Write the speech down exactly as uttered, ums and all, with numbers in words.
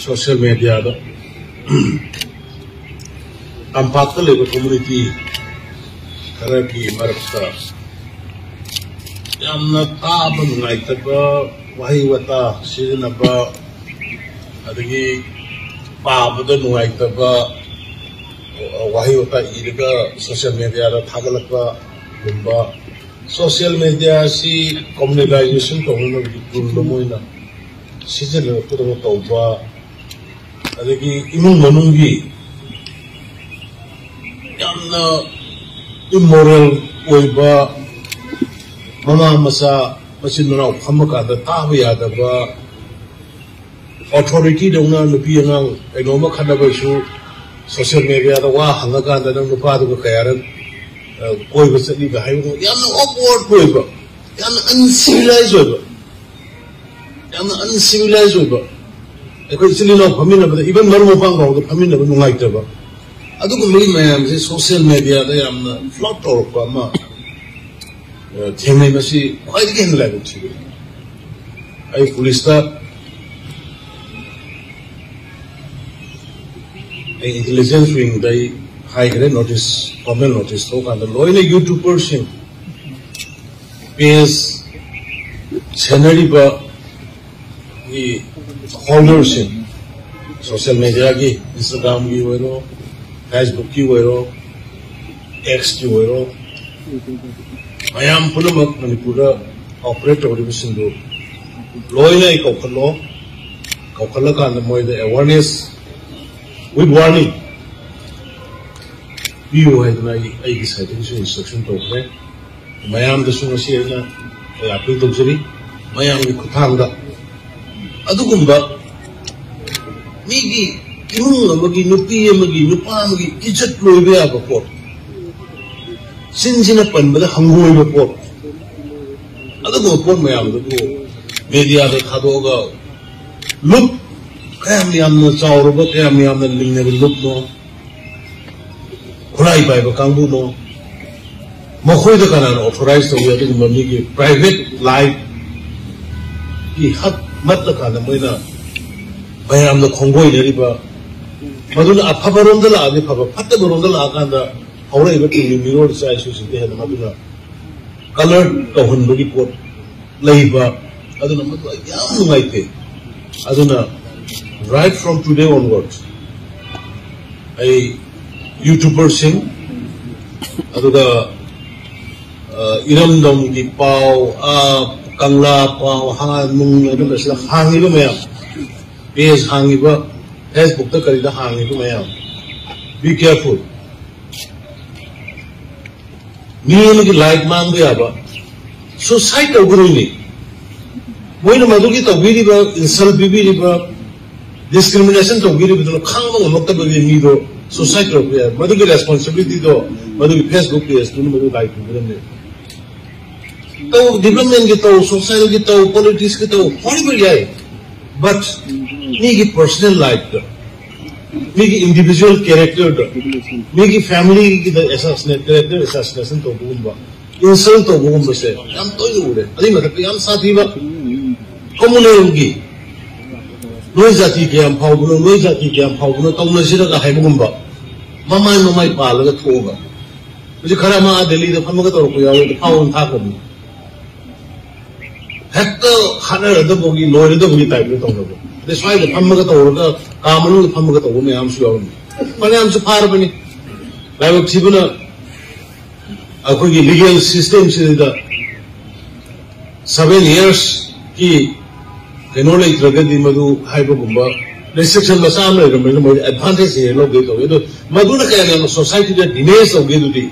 Social ꯃꯦꯗꯤꯌꯥꯗ ꯇꯝꯄꯥꯛꯇ ꯂꯩꯕ ꯀꯝꯃ꯭ꯌꯨꯅꯤꯇꯤ ꯈꯔꯒꯤ ꯃꯔꯛꯇ ꯌꯥꯝꯅ ꯇꯥꯕ ꯅꯨꯡꯉꯥꯏꯇꯕ ꯋꯥꯍꯩ ꯋꯥꯇꯥ ꯁꯤꯖꯤꯟꯅꯕ, ꯑꯗꯒꯤ ꯄꯥꯕꯗ ꯅꯨꯡꯉꯥꯏꯇꯕ ꯋꯥꯍꯩ ꯋꯥꯇꯥ ꯏꯔꯒ ꯁꯣꯁꯤꯌꯦꯜ ꯃꯦꯗꯤꯌꯥꯗ ꯊꯥꯒꯠꯂꯛꯄꯒꯨꯝꯕ, ꯁꯣꯁꯤꯌꯦꯜ ꯃꯦꯗꯤꯌꯥ ꯑꯁꯤ ꯀꯝꯃ꯭ꯌꯨꯅꯤꯀꯦꯁꯟ ꯇꯧꯅꯅꯕꯒꯤ ꯇꯨꯜ ꯑꯃ ꯑꯣꯏꯅ ꯁꯤꯖꯤꯟꯅꯔꯛꯄꯗꯧꯅ ꯇꯧꯕ, ꯑꯗꯒꯤ ꯏꯃꯨꯡ ꯃꯅꯨꯡꯒꯤ ꯌꯥꯝꯅ ꯏꯃꯣꯔꯦꯜ ꯑꯣꯏꯕ, ꯃꯃꯥ ꯃꯆꯥ ꯃꯆꯤꯟ ꯃꯅꯥꯎ ꯐꯝꯃꯀꯥꯟꯗ ꯇꯥꯕ ꯌꯥꯗꯕ, ꯑꯣꯊꯣꯔꯤꯇꯤꯗꯧꯅ ꯅꯨꯄꯤ ꯑꯉꯥꯡ ꯀꯩꯅꯣꯝꯃ ꯈꯠꯅꯕꯁꯨ ꯁꯣꯁꯤꯌꯦꯜ ꯃꯦꯗꯤꯌꯥꯗ ꯋꯥ ꯍꯪꯉꯀꯥꯟꯗ ꯅꯪ ꯅꯨꯄꯥꯗꯨꯒ ꯀꯌꯥꯔꯛ, ꯑ, ꯀꯣꯏꯕ ꯆꯠꯂꯤꯒ ꯍꯥꯏꯕꯗꯣ ꯌꯥꯝꯅ ꯑꯣꯛꯋꯥꯔꯗ ꯑꯣꯏꯕ, ꯌꯥꯝꯅ ꯑꯟꯁꯤꯚꯤꯂꯥꯏꯖ ꯑꯣꯏꯕ, ꯌꯥꯝꯅ ꯑꯟꯁꯤꯚꯤꯂꯥꯏꯖ ꯑꯣꯏꯕ, ꯑꯩꯈꯣꯏ ꯏꯆꯤꯜ ꯏꯅꯥꯎ ꯐꯝꯃꯤꯟꯅꯕꯗ, ꯏꯚꯟ ꯃꯔꯨꯞ ꯃꯄꯥꯡ ꯐꯥꯎꯗ ꯐꯝꯃꯤꯟꯅꯕ ꯅꯨꯡꯉꯥꯏꯇꯕ, ꯑꯗꯨꯒꯨꯝꯕꯒꯤ ꯃꯌꯥꯝꯁꯦ ꯁꯣꯁꯤꯌꯦꯜ ꯃꯦꯗꯤꯌꯥꯗ ꯌꯥꯝꯅ ꯐ꯭ꯂꯣꯠ ꯇꯧꯔꯛꯄ ꯑꯃ, ꯑ, ꯊꯦꯡꯅꯩ꯫ ꯃꯁꯤ ꯈ꯭ꯋꯥꯏꯗꯒꯤ ꯍꯦꯟꯅ ꯂꯥꯏꯕꯛ ꯊꯤꯕ꯫ ꯑꯩ ꯄꯨꯂꯤꯁꯇ, ꯑꯩ ꯏꯟꯇꯦꯂꯤꯖꯦꯟꯁ ꯋꯤꯡꯗ ꯑꯩ ꯍꯥꯏꯈ꯭ꯔꯦ, ꯅꯣꯇꯤꯁ, ꯐꯣꯔꯃꯦꯜ ꯅꯣꯇꯤꯁ ꯊꯣꯛꯀꯥꯟꯗ ꯂꯣꯏꯅ ꯌꯨꯇ꯭ꯌꯨꯕꯔꯁꯤꯡ, ꯄꯦꯖ ꯁꯦꯟꯅꯔꯤꯕ ꯒꯤ ꯍꯣꯜꯗꯔꯁꯤꯡ, ꯁꯣꯁꯤꯌꯦꯜ ꯃꯦꯗꯤꯌꯥꯒꯤ, ꯏꯟꯁꯇꯥꯒ꯭ꯔꯥꯝꯒꯤ ꯑꯣꯏꯔꯣ, ꯐꯦꯁꯕꯨꯛꯀꯤ ꯑꯣꯏꯔꯣ, ꯑꯦꯛꯁꯀꯤ ꯑꯣꯏꯔꯣ, ꯃꯌꯥꯝ ꯄꯨꯝꯅꯃꯛ ꯃꯅꯤꯄꯨꯔꯗ ꯑꯣꯄꯔꯦꯠ ꯇꯧꯔꯤꯕꯁꯤꯡꯗꯨ ꯂꯣꯏꯅ ꯑꯩ ꯀꯧꯈꯠꯂꯣ, ꯀꯧꯈꯠꯂꯀꯥꯟꯗ ꯃꯣꯏꯗ ꯑꯦꯋꯥꯔꯅꯦꯁ ꯋꯤꯠ ꯋꯥꯔꯅꯤꯡ ꯄꯤꯌꯨ ꯍꯥꯏꯗꯅ ꯑꯩ, ꯑꯩꯒꯤ ꯁꯥꯏꯠꯇꯒꯤꯁꯨ ꯏꯟꯁꯇ꯭ꯔꯛꯁꯟ ꯇꯧꯈ꯭ꯔꯦ꯫ ꯃꯌꯥꯝꯗꯁꯨ ꯉꯁꯤ ꯑꯩꯅ ꯑꯩ ꯑꯥꯄꯤꯜ ꯇꯧꯖꯔꯤ, ꯃꯌꯥꯝꯒꯤ ꯈꯨꯠꯊꯥꯡꯗ꯫ ꯑꯗꯨꯒꯨꯝꯕ ꯃꯤꯒꯤ ꯏꯃꯨꯡ ꯑꯃꯒꯤ, ꯅꯨꯄꯤ ꯑꯃꯒꯤ, ꯅꯨꯄꯥ ꯑꯃꯒꯤ ꯏꯖꯠ ꯂꯣꯏꯕ ꯌꯥꯕ ꯄꯣꯠ, ꯆꯤꯟꯁꯤꯅ ꯄꯟꯕꯗ ꯍꯪꯒꯣꯏꯕ ꯄꯣꯠ, ꯑꯗꯨꯒꯨꯝꯕ ꯄꯣꯠ ꯃꯌꯥꯝꯗꯨꯕꯨ ꯃꯦꯗꯤꯌꯥꯗ ꯊꯥꯗꯣꯛꯑꯒ, ꯂꯨꯞ, ꯀꯌꯥꯝ ꯌꯥꯝꯅ ꯆꯥꯎꯔꯕ, ꯀꯌꯥꯝ ꯌꯥꯝꯅ ꯂꯤꯡꯅꯕ ꯂꯨꯞꯅꯣ, ꯈꯨꯠꯂꯥꯏ ꯄꯥꯏꯕ ꯀꯥꯡꯕꯨꯅꯣ, ꯃꯈꯣꯏꯗ ꯀꯅꯥꯅ ꯑꯣꯊꯣꯔꯥꯏꯖ ꯇꯧꯏ? ꯑꯗꯨꯒꯨꯝꯕ ꯃꯤꯒꯤ ꯄ꯭ꯔꯥꯏꯚꯦꯠ ꯂꯥꯏꯐꯀꯤ ꯍꯛ ꯃꯠꯂꯀꯥꯟꯗ ꯃꯣꯏꯅ ꯃꯌꯥꯝꯅ ꯈꯣꯡꯒꯣꯏꯅꯔꯤꯕ, ꯃꯗꯨꯅ ꯑꯐꯕꯔꯣꯝꯗ ꯂꯥꯛꯑꯗꯤ ꯐꯕ, ꯐꯠꯇꯕꯔꯣꯝꯗ ꯂꯥꯛꯑꯀꯥꯟꯗ ꯍꯧꯔꯛꯏꯕ ꯇꯨꯡꯒꯤ ꯃꯤꯔꯣꯜ ꯏꯆꯥ ꯏꯁꯨꯁꯤꯡꯗ ꯍꯦꯟꯅ ꯃꯗꯨꯅ ꯀꯂꯔ ꯇꯧꯍꯟꯕꯒꯤ ꯄꯣꯠ ꯂꯩꯕ꯫ ꯑꯗꯨꯅ ꯃꯗꯨ ꯑꯩ ꯌꯥꯝ ꯅꯨꯡꯉꯥꯏꯇꯦ꯫ ꯑꯗꯨꯅ right from today onwards ꯑꯩ YouTuberꯁꯤꯡ, ꯑꯗꯨꯒ ꯑ, ꯏꯔꯝꯗꯝꯒꯤ ꯄꯥꯎ, ꯑ, ꯀꯪꯂꯥ ꯄꯥꯎ, ꯍꯥ ꯅꯨꯡ, ꯑꯗꯨꯒ ꯁꯤꯗ ꯍꯥꯡꯉꯤꯕ ꯃꯌꯥꯝ, ꯄꯦꯖ ꯍꯥꯡꯉꯤꯕ, Facebookꯇ ꯀꯔꯤꯗ ꯍꯥꯡꯉꯤꯕ ꯃꯌꯥꯝ, be careful꯫ ꯃꯤ ꯑꯃꯒꯤ ꯂꯥꯏꯐ ꯃꯥꯡꯕ ꯌꯥꯕ, ꯁꯨꯁꯥꯏꯠ ꯇꯧꯒꯗꯣꯏꯅꯤ꯫ ꯃꯣꯏꯅ ꯃꯗꯨꯒꯤ ꯇꯧꯕꯤꯔꯤꯕ, ꯏꯟꯁꯜ ꯄꯤꯕꯤꯔꯤꯕ, ꯗꯤꯁꯀ꯭ꯔꯤꯃꯤꯅꯦꯁꯟ ꯇꯧꯕꯤꯔꯤꯕꯗꯨꯅ ꯈꯥꯡꯕ ꯉꯝꯃꯛꯇꯕꯒꯤ ꯃꯤꯗꯣ ꯁꯨꯁꯥꯏꯠ ꯇꯧꯔꯛꯄ ꯌꯥꯏ꯫ ꯃꯗꯨꯒꯤ ꯔꯦꯁꯄꯣꯟꯁꯤꯕꯤꯂꯤꯇꯤꯗꯣ ꯃꯗꯨꯒꯤ Facebook ꯄꯦꯖꯇꯨꯅ ꯃꯗꯨ ꯗꯥꯏ ꯄꯨꯒꯗꯕꯅꯦ꯫ ꯇꯧ, ꯗꯤꯕꯂꯞꯃꯦꯟꯒꯤ ꯇꯧ, ꯁꯣꯁꯥꯏꯜꯒꯤ ꯇꯧ, ꯄꯣꯂꯤꯇꯤꯛꯁꯀꯤ ꯇꯧ, ꯍꯣꯏꯕ ꯌꯥꯏ꯫ ꯕꯠ ꯃꯤꯒꯤ ꯄꯔꯁꯅꯦꯜ ꯂꯥꯏꯐꯇ, ꯃꯤꯒꯤ ꯏꯟꯗꯤꯚꯤꯖꯨꯋꯦꯜ ꯀꯦꯔꯦꯛꯇꯔꯗ, ꯃꯤꯒꯤ ꯐꯦꯃꯤꯂꯤꯒꯤꯗ ꯑꯦꯁꯥꯁꯤꯅꯦ, ꯀꯦꯔꯦꯛꯇꯔ ꯑꯦꯁꯥꯁꯤꯅꯦꯁꯟ ꯇꯧꯕꯒꯨꯝꯕ, ꯏꯟꯁꯜ ꯇꯧꯕꯒꯨꯝꯕꯁꯦ ꯌꯥꯝ ꯇꯣꯏꯅ ꯎꯔꯦ꯫ ꯑꯗꯨꯏ ꯃꯊꯛꯇ ꯌꯥꯝ ꯁꯥꯊꯤꯕ ꯀꯣꯃꯨꯅꯦꯜꯒꯤ, "ꯅꯣꯏ ꯖꯥꯇꯤ ꯀꯌꯥꯝ ꯐꯥꯎꯕꯅꯣ, ꯅꯣꯏ ꯖꯥꯇꯤ ꯀꯌꯥꯝ ꯐꯥꯎꯕꯅꯣ" ꯇꯧꯅꯁꯤꯔꯒ ꯍꯥꯏꯕꯒꯨꯝꯕ, ꯃꯃꯥꯏ ꯃꯃꯥꯏ ꯄꯥꯜꯂꯒ ꯊꯣꯛꯑꯒ꯫ ꯍꯧꯖꯤꯛ ꯈꯔ ꯑꯃ ꯑꯥ ꯗꯦꯜꯂꯤꯗ ꯐꯝꯃꯒ ꯇꯧꯔꯛꯄ ꯌꯥꯎꯋꯦ, ꯑꯗꯨ ꯐꯥꯎ ꯑꯗꯨꯝ ꯊꯥꯈ꯭ꯔꯕꯅꯤ꯫ ꯍꯦꯛꯇ ꯍꯥꯠꯅꯔꯗꯕꯒꯤ, ꯂꯣꯏꯔꯗꯕꯒꯤ ꯇꯥꯏꯞꯇ ꯇꯧꯅꯕ꯫ ꯑꯗꯩ ꯁ꯭ꯋꯥꯏꯗ ꯐꯝꯃꯒ ꯇꯧꯔꯒ, ꯀꯥ ꯃꯅꯨꯡꯗ ꯐꯝꯃꯒ ꯇꯧꯕ ꯃꯌꯥꯝꯁꯨ ꯌꯥꯎꯔꯝꯃꯤ꯫ ꯐꯅꯌꯥꯝꯁꯨ ꯐꯥꯔꯕꯅꯤ꯫ ꯂꯥꯏꯕꯛ ꯊꯤꯕꯅ ꯑꯩꯈꯣꯏꯒꯤ ꯂꯤꯒꯦꯜ ꯁꯤꯁꯇꯦꯝꯁꯤꯗ ꯁꯚꯦꯟ ꯌꯔꯁꯀꯤ ꯀꯩꯅꯣ ꯂꯩꯇ꯭ꯔꯒꯗꯤ, ꯃꯗꯨ ꯍꯥꯏꯕꯒꯨꯝꯕ ꯔꯦꯁꯇ꯭ꯔꯤꯛꯁꯟ ꯃꯆꯥ ꯑꯃ ꯂꯩꯔꯝꯕꯅꯤꯅ ꯃꯣꯏꯗꯤ ꯑꯦꯗꯚꯥꯟꯇꯦꯖ ꯍꯦꯟꯅ ꯂꯧꯒꯦ ꯇꯧꯋꯤ꯫ ꯑꯗꯣ ꯃꯗꯨꯅ ꯀꯌꯥꯝ ꯌꯥꯝꯅ ꯁꯣꯁꯥꯏꯇꯤꯗ ꯗꯤꯃꯦꯖ ꯇꯧꯒꯦ ꯑꯗꯨꯗꯤ